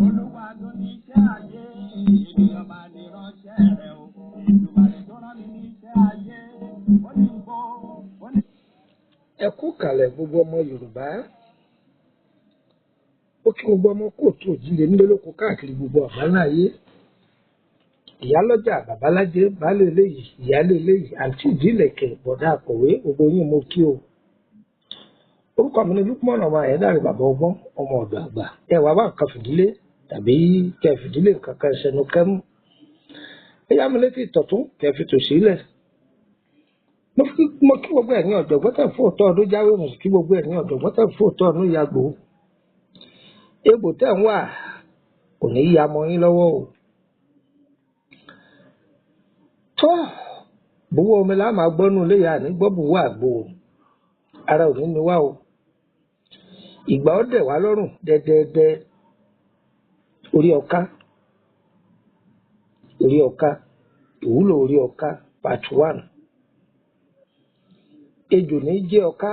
Olúwa ló ní iṣẹ́ ayé, ènìyàn máa lè ránṣẹ́ rẹ̀ o. Èdùmàrè tó rán mi ní iṣẹ́ ayé, ó ní ń bọ̀, ó ní. Ẹ kú kàlẹ̀ gbogbo ọmọ Yorùbá. Ó kí gbogbo ọmọ kóòtù òjíire nílé lóko káàkiri gbogbo àgbáńlá ayé. Ìyálọ́jà, babalájé, baálé eléyìí, ìyálé eléyìí, àǹtí ìdílẹ̀kẹ̀, bọ̀dá akọ̀wé, gbogbo yín mo kí o. Orúkọ mi ni Lukman ọmọ Ayédáre, bàbá ọgbọ́n, ọmọ ọ̀dọ̀ àgbà. Ẹ wàá wá nǹkan fìdílé tàbí kẹ fìdílé nǹkan kan ṣẹnu kẹ́mú. Ẹ yá mi létí ìtọ̀tún kẹ fi tòsí lẹ̀. Mo kí gbogbo ẹ̀yin ọ̀jọ̀gbọ́n tẹ̀ fún òótọ́ ọdún jáwé, mo sì kí gbogbo ẹ̀yin ọ̀jọ̀gbọ́n tẹ̀ fún òótọ́ ọdún yàgbó. Egbò tẹ̀ ń wà kò ní í ya mọ́ yín lọ́wọ́ o. Tó bùwọ́ omi la máa gbọ́nú ilé yà ní gbọ́ bùwọ́ àgbo o. Ara ò ní ni wá o. Ìgbà ó dẹ̀ wá lọ́rùn dẹ́dẹ́dẹ́. Orí ọká, orí ọká, ìwúlò orí ọká part one. Ejò ní í jẹ́ ọká.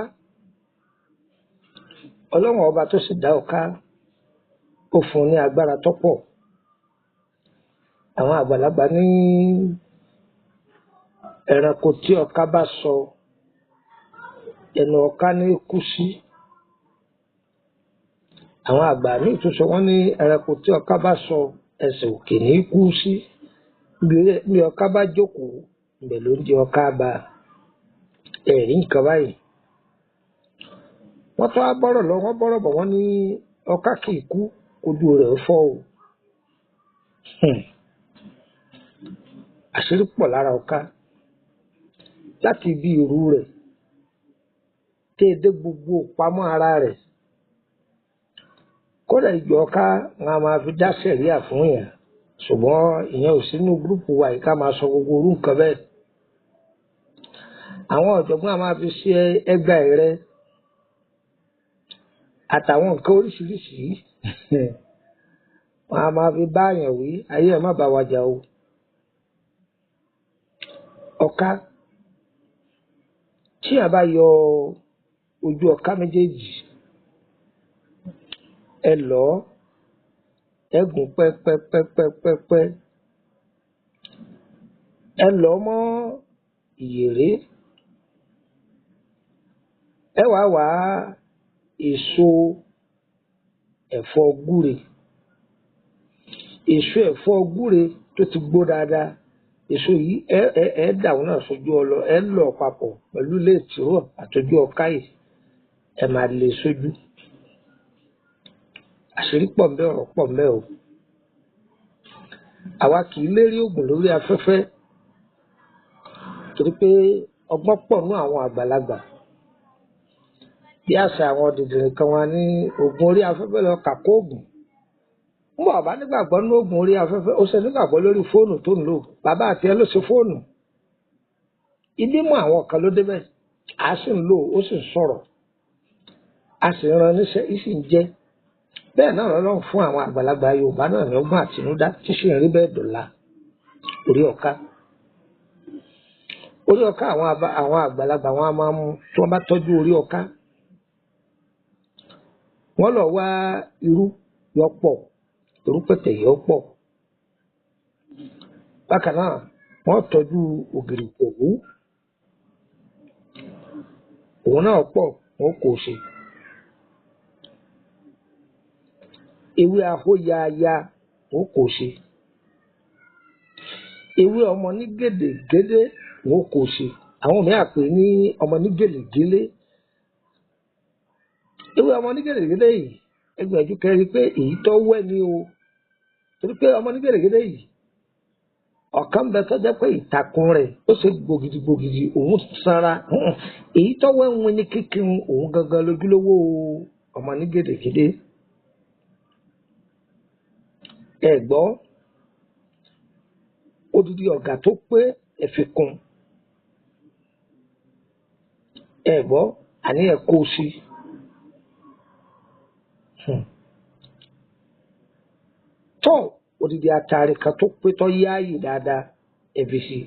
Ọlọ́run ọba tó sì dá ọká, ó fún un ní agbára tó pọ̀. Àwọn àgbàlagbà ní ẹranko tí ọká bá sọ, ẹnu ọká ní kú sí. Àwọn àgbà míì tún sọ, wọ́n ní ẹranko tí ọká bá sọ, ẹsẹ̀ òkè ní kú sí. Bí ọká bá jókòó, ibẹ̀ ló ń jẹ ọká bá. Ẹ̀rí nǹkan báyìí. Wọ́n tún á bọ́rọ̀ lọ, wọ́n bọ́rọ̀ bọ̀, wọ́n ní ọká kì í kú, ojú rẹ̀ fọ́ o. Àṣírí pọ̀ lára ọká. Láti ibi ìrù rẹ̀ tẹ́ ẹ dé gbogbo pamọ́ ara rẹ̀. Kódà ìjọ ọká wọn a máa fi dá sẹ̀ríà fún yàn. Ṣùgbọ́n ìyẹn ò sínú gúrúùpù wa yìí ká máa sọ gbogbo orú nǹkan bẹ́ẹ̀. Àwọn ọ̀jọ̀gbọ́n a máa fi ṣe ẹgbà ẹ̀rẹ́ àtàwọn nǹkan oríṣiríṣi. Wọn a máa fi bá àyàn wí, ayé ẹ̀ má bá wa jà o. Ọká, tí a bá yọ ojú ọká méjèèjì, ẹ lọ̀ ọ́, ẹ gùn pẹ́pẹ́pẹ́pẹ́pẹ́. Ẹ lọ̀ ọ́ mọ́ ìyèré. Ẹ wá wá èso ẹ̀fọ́ gúre. Èso ẹ̀fọ́ gúre tó ti gbó dáadáa. Èso yìí ẹ ẹ ẹ dà wọ́n náà sójú ọlọ, ẹ lọ̀ papọ̀ pẹ̀lú ilé ìtìrọ̀ àtọjú ọká yìí. Ẹ máa lè sójú. Àṣírí pọ̀ ńbẹ̀, ọ̀rọ̀ pọ̀ ńbẹ̀ o. Àwa kì í lérí ògùn lórí afẹ́fẹ́ torí pé ọgbọ́n pọ̀ nú àwọn àgbàlagbà. Bí àṣà àwọn dìndìnrìn kan wá ní ògùn orí afẹ́fẹ́ lọ kàkó ògùn. Ń bọ̀ bá nígbàgbọ́ nínú ògùn orí afẹ́fẹ́, ó ṣe nígbàgbọ́ lórí fóònù tó ń lò. Bàbá àti ẹ ló ṣe fóònù. Ibi mú àwọn kan ló débẹ̀. A sì ń lò ó sì ń sọ̀rọ̀. A sì ń ran níṣẹ́, í sì ń jẹ́. Bẹ́ẹ̀ náà lọ́lọ́run fún àwọn àgbàlagbà Yorùbá náà ní ọgbọ́n àtinúdá tí sì ń rí bẹ́ẹ̀ dọ̀la. Orí ọká. Orí ọká àwọn àgbàlagbà wọn a máa mú tí wọ́n bá tọ́jú orí ọká. Wọ́n lọ wá irú yọ pọ̀, irú pẹ̀tẹ̀ yọ pọ̀. Bákan náà, wọ́n tọ́jú ògìrì pẹ̀lú. Òun náà pọ̀, wọ́n kò ṣe. Ewé ahóyaya wọ́n kò ṣe. Ewé ọmọ ní gèdègédé wọ́n kò ṣe. Àwọn mìíràn pè ní ọmọ ní gèlègélé. Ewé ọmọ ní gèlègélé yìí, ẹ gbìyànjú kẹ́ rí pé èyí tó wẹ́ ni o. Torí pé ọmọ ní gèlègélé yìí, ọ̀kan bẹ tó jẹ́ pé ìtàkùn rẹ̀ ó ṣe gbògidìgbògidì, òun sanra. Èyí tó wẹ́ ń win ní kíkiri, òun gangan lójúlówó ọmọ ní gèdègédé. Ẹ gbọ́, odidi ọ̀gá tó pé ẹ fi kún. Ẹ gbọ́, àní ẹ kó o sí. Tó odidi atare kan tó pé tó yáàyè dáadáa ẹ fi sí.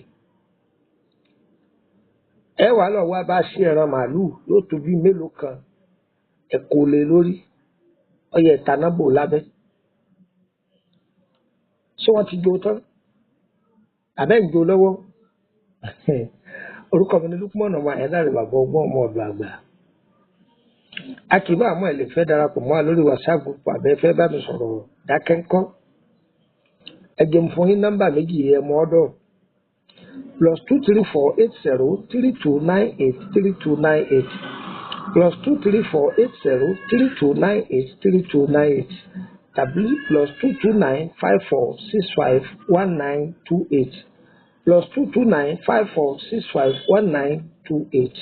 Ẹ wàá lọ wá bá sí ẹran màálù yóò tó bí mélòó kan. Ẹ kó lé lórí, ọyẹ ìtaná bò lábẹ́. Ṣé wọ́n ti jó tán? Àbẹ́ ń jó lọ́wọ́? Orúkọ mi ni Lukman ọmọ Àyándárè, bàbá ọgbọ́n ọmọ ọ̀dọ̀ àgbà. A kì í bá àmọ́ ẹ̀ lè fẹ́ darapọ̀ mọ́ wa lórí WhatsApp group àbẹ́ fẹ́ bá mi sọ̀rọ̀ dákẹ́ńkọ́. Ẹ jẹ́ n fún yín nọ́mbà méjì yẹn mọ́ ọ́dọ̀: +234 80 3298 3298, +234 80 3298 3298, tàbí +229 54651928, +229 54651928.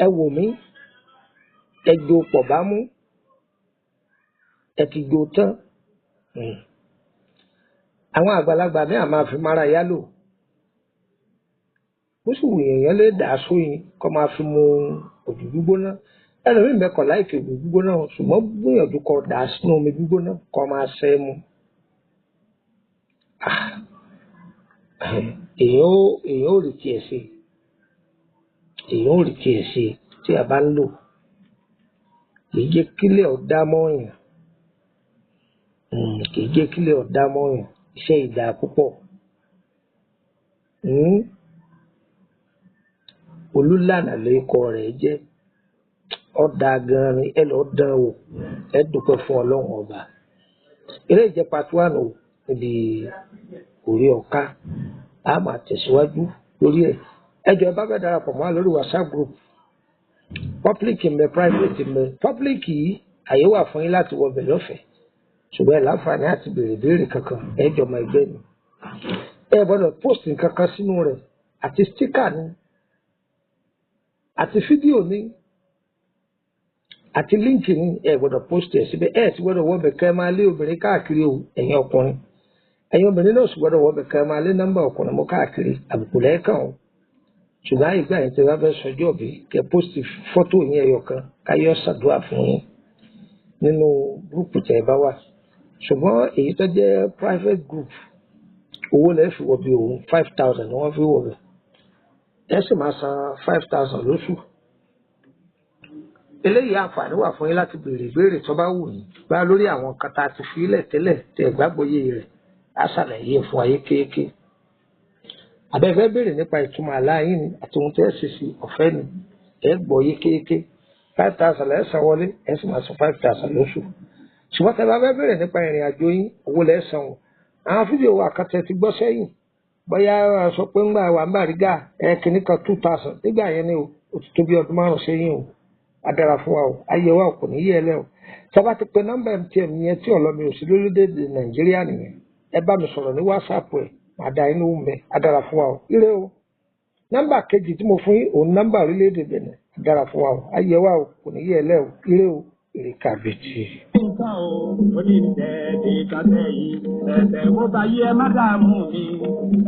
Ẹ wò mí, ẹ jó pọ̀ bá mú, ẹ ti jó tán. Àwọn àgbàlagbà ní àmà fi mára yálò. Bó sì wù èèyàn lè dà á sóyin kó máa fi mu ògì gbígbóná. Ẹlòmíì mẹ́kọ̀ọ́ láìkè ògì gbígbóná, ṣùgbọ́n gbìyànjú kó dà á sínú omi gbígbóná kó máa ṣẹ́ mu. Èèyàn ò rí tiẹ̀ ṣe. Èèyàn ò rí tiẹ̀ ṣe tí a bá ń lò. Kì í jẹ́ kílẹ̀ ó dá mọ́yàn. Kì í jẹ́ kílẹ̀ ó dá mọ́yàn. Iṣẹ́ ìdá púpọ̀. Olúlànà lórúkọ rẹ̀ jẹ́. Ó dáa gan-an ni, ẹ lọ́ọ́ dán wò. Ẹ dúpẹ́ fún Ọlọ́run ọba. Eléyìí jẹ́ part one o níbi orí ọ̀ka. A máa tẹ̀síwájú lórí ẹ̀. Ẹ jọ̀ọ́, ẹ bá fẹ́ darapọ̀ mọ́ wa lórí WhatsApp group. Public ń bẹ, private ń bẹ. Public yìí, àyè wà fún yín láti wọ bẹ̀ lọ́fẹ̀ẹ́. Ṣùgbọ́n ẹ láǹfààní àti béèrè béèrè kankan, ẹ jọmọ ẹgbẹ́ ni. Ẹ gbọ́dọ̀ post nǹkan kan sínú rẹ̀, àti sticker ni, àti fídíò ni, àti link ni, ẹ gbọ́dọ̀ post ẹ̀ síbẹ̀. Ẹ sì gbọ́dọ̀ wọ bẹ̀ kẹ́ ẹ máa lé obìnrin káàkiri o, ẹ̀yin ọkùnrin. Ẹ̀yin obìnrin náà sì gbọ́dọ̀ wọ bẹ̀ kẹ́ ẹ máa lé nọ́mbà ọkùnrin mú káàkiri, àbùkù lẹ́ẹ̀kan o. Ṣùgbọ́n àyè gbà yín tí ẹ bá fẹ́ sọjọ́ bí, kẹ́ post fọ́tò yín ẹyọ kan, káyọ̀ ṣàdúrà fún yín nínú group tẹ́ ẹ bá wà. Ṣùgbọ́n èyí tó jẹ́ private group, owó lẹ́ fi wọ bí òun, 5,000 ni wọ́n fi wọ bẹ̀. Ẹ sì máa san 5,000 lóṣù. Eléyìí àǹfààní wà fún yín láti béèrè ìbéèrè tó bá wù yín bá lórí àwọn nǹkan tá a ti fi lẹ̀ tẹ́lẹ̀ tẹ́ ẹ gbàgbọ́ yé rẹ̀, á ṣàlàyé fún wa yékéyéké. Àbẹ́ fẹ́ béèrè nípa ìtumọ̀ àlá yín ni àti ohun tẹ́ ẹ ṣe sí, ọ̀fẹ́ ni, ẹ gbọ́ yékéyéké. 5,000 lẹ́ san wọlé, ẹ sì máa san 5,000 lóṣù. Ṣùgbọ́n tẹ́ bá fẹ́ béèrè nípa ìrìn àjò yín, owó lẹ́ san o. Àwọn fídíò wa kan tẹ́ ti gbọ́ sẹ́yìn, bóyá a sọ pé ńgbà wà ń Bàrígà ẹ kìíní kan 2,000 nígbà yẹn ni o, ó ti tó bí ọdún 5 sẹ́yìn o. A dára fún wa o, ayé wa kò ní yé ẹ lẹ́ o. Tí a bá ti pe nọ́mbà MTN yẹn tí ọ̀lọ́mi ò sí lórílẹ̀‐èdè Nàìjíríà nìyẹn, ẹ bá mi sọ̀rọ̀ ní WhatsApp ẹ̀, màá dá inú mẹ́. A dára fún wa o, ire o. Nọ́mbà kejì tí mo fún yín òun nọ́mbà orílẹ̀-èdè Benin. A dára fún wa o, ayé wa o, kò ní yé ẹ lẹ́ o, ire o, ire kàbìtì. Nǹkan o, ó ní tẹ̀lé kàtẹ́ yìí, ẹ̀sẹ̀ mo bá yí ẹ má dààmú mi,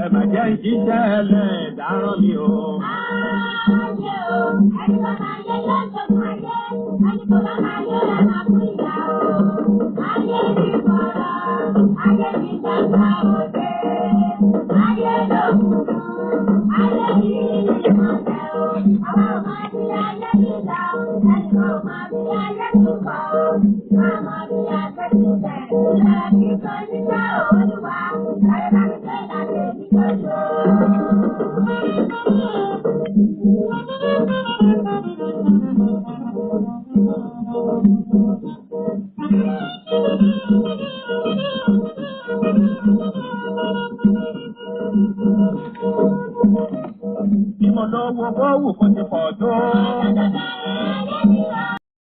ẹ má jẹ́ ìṣiṣẹ́ ẹlẹ́dàárọ̀ mi o. Ayé o, ẹni bá máa yẹ yóò ṣokùn ayé, ẹni kò bá máa yẹ á máa kú ìyà o. Ayé mi kọ̀rọ̀, ayé mi gbàgbà òde, ayé lòkùnkùn, ayé yìí ni ìmọ̀lẹ̀ o. Àwa ò mọ bí ayé ti lọ, ẹnì kan ò mọ bí ayé ti bọ̀ o. Àmọ́ bí ayé ti bẹ̀, ìbẹ̀rẹ̀ kì í kan níṣẹ́ Olúwa, sáré bá mi gbé ìlànà èmi lójú. Bí mo lówó kó wù kó ti pọ̀ tó.